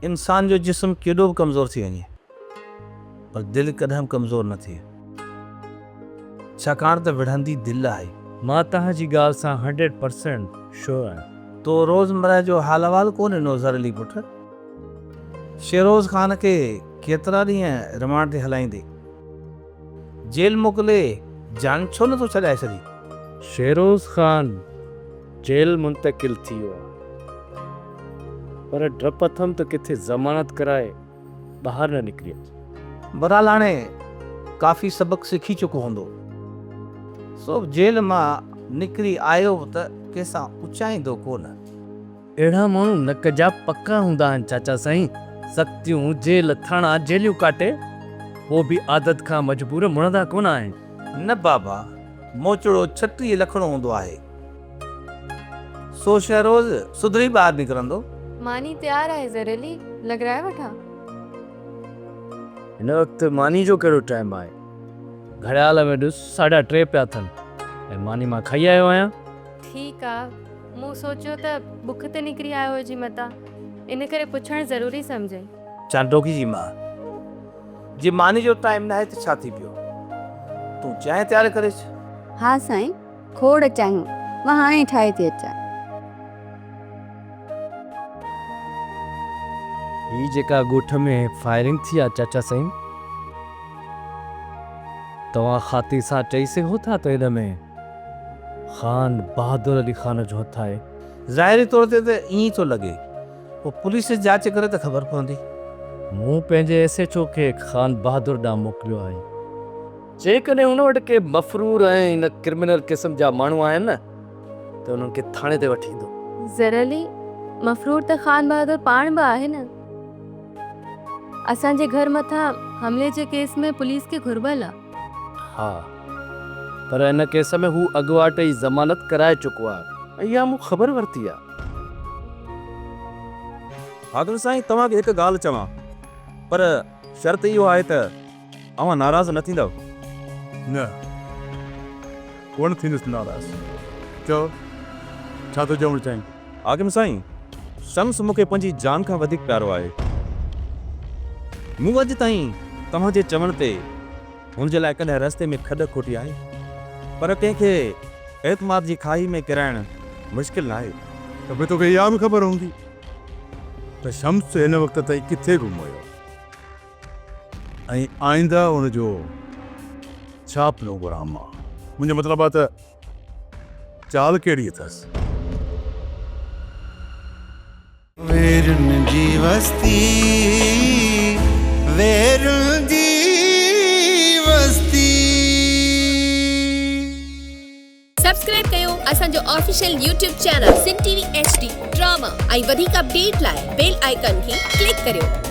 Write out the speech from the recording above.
انسان جو جسم ڪيڏو به ڪمزور ٿي وڃي پر دل ڪڏهن به ڪمزور نه ٿئي. ڇاڪاڻ ته وڙهندي دل آهي. مان توهان جي ڳالهه سان هنڊريڊ پرسينٽ شوئر آهيان. تو روزمره جو حال احوال ڪو نه ڏنو زر علي پٽ. شيروز خان کي ڪيترا ڏينهن رمانڊ تي هلائيندي. جيل موڪلي جان ڇو نه ٿو ڇڏائي ڇڏين؟ شيروز خان جيل منتقل ٿي ويو آهي پر ڊپ اٿم ته ڪٿي ضمانت ڪرائي ٻاهر نه نڪري اچي. بھرحال ھاڻي ڪافي سبق سکي چڪو ھوندو. سو به جيل مان نڪري آيو به ته ڪنھن سان اچائيندو ڪو نه. اهڙا ماڻهو نڪ جا پڪا هوندا آهن چاچا سائين، سختيون، جيل، ٿاڻا، جيليون ڪاٽي پوء به عادت کان مجبور مڙندا ڪونه آهن. نه بابا، موچڙو 36 لکڻو هوندو آهي. سو شهروز سڌري ٻاهر نڪرندو. ماني تيار آهي زريلي، لڳرائي وٺان؟ هن وقت ماني جو ڪهڙو ٽائيم آهي؟ گهڙيال ۾ ڏس ساڍا ٽي پيا اٿن ۽ ماني مان کائي آيو آهيان. ٺيڪ آ، مون سوچيو ته بک تي نڪري آيو هجين متان، ان ڪري پڇڻ ضروري سمجهيم. چانڊوڪي جي ماء، جي ماني جو ٽائيم ناهي ته ڇا ٿي پيو؟ تون چانهه تيار ڪري اچ. ها سائين، کوڙ چانهيون، مان هاڻي ئي ٺاهي ٿي اچان. هي جيڪا ڳوٺ ۾ فائرنگ ٿي آ چاچا سائين، توهان خاطري سان چئي سگهو ٿا ته ان ۾ خان بهادر علي خان جو هٿ آهي؟ ظاهري طور تي ته ائين ئي ٿو لڳي. پوء پوليس جاچ ڪري ته خبر پوندي. مون پنهنجي ايس ايڇ او کي خان بهادر ڏانهن موڪليو آهي. جيڪڏهن هن وٽ ڪي مفرور ۽ ان ڪرمنل قسم جا ماڻهو آهن نه ته انهن کي ٿاڻي تي وٺي ايندو. زرعلي، مفرور ته خان بهادر پاڻ به آهي نه. اسان جي گهر مٿان حملي جي ڪيس ۾ پوليس کي گهربل آ. ها، پر ان ڪيس ۾ هو اڳواٽ ئي ضمانت ڪرائي چڪو آهي ۽ اها مون خبر ورتي آهي. حاڪم سائين توهان کي هڪ ڳالهه چوان پر شرط اهو آهي ته اوهان ناراض نه ٿيندؤ؟ نه، ڪونه ٿيندس ناراض. چئو، ڇا ٿو چوڻ چاهين؟ حاڪم سائين، شمس مون کي پنهنجي جان کان وڌيڪ پيارو آهي. مون اڄ تائين توهان جي چوڻ تي هن جي لاء ڪڏهن رستي ۾ کڏ کوٽي آهي؟ پر ڪنهن کي اعتماد جي کاهي ۾ ڪيرائڻ مشڪل ناهي. ته پوء توکي اها به خبر هوندي ته شمس هن وقت تائين ڪٿي گم هيو؟ ۽ آئنده ان جو ڇا پروگرام آ؟ منهنجو مطلب آ ته چال ڪهڙي اٿس؟ ويرن جي وستي، ويرن جي وستي. سبسڪرائب ڪيو اسان جو official YouTube channel Sindh T V H D drama ۽ وڌيڪ اپڊيٽ لاء بيل آئيڪان کي ڪلڪ ڪريو.